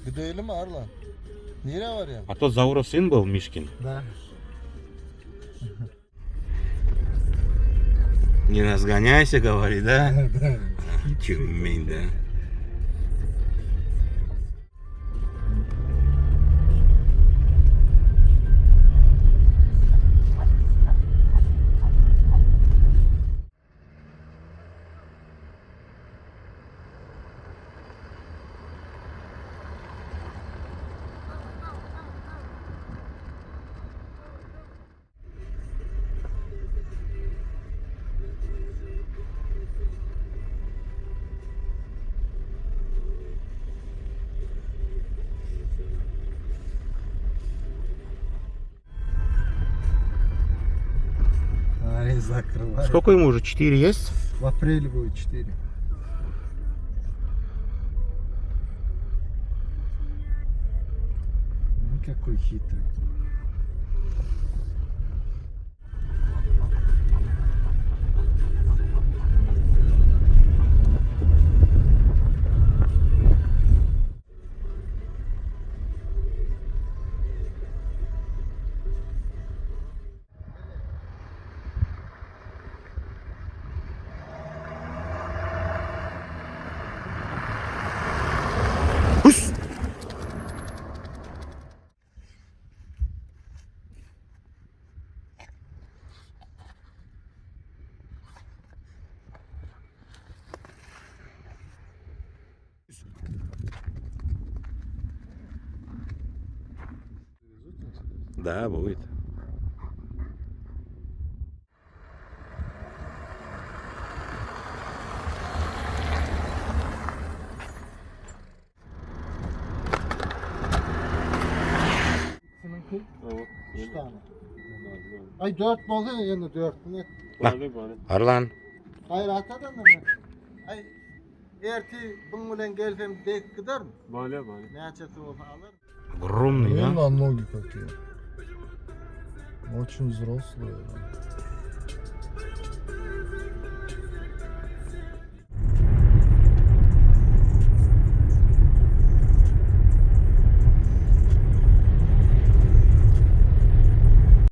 Gidelim Arlan. Nirä barýaň? A to Zaurov сын был Мишкин. Да. Не разгоняйся, говорит, да? Тюмень, да. Ай, закрывай. Сколько ему уже? Четыре есть? В апреле будет 4. Ну, какой хитрый. Hus! Да, будет. Seninki 3 tane. Ay 4 mi oluyor yani 4 mü? Arlan. Hayır atadan mı? Ay erti bunun bilen gelsem dek gider mi? Bale bale. Näçesi olsa alır. Огромный, да? на ноги какие. Очень взрослые. Да.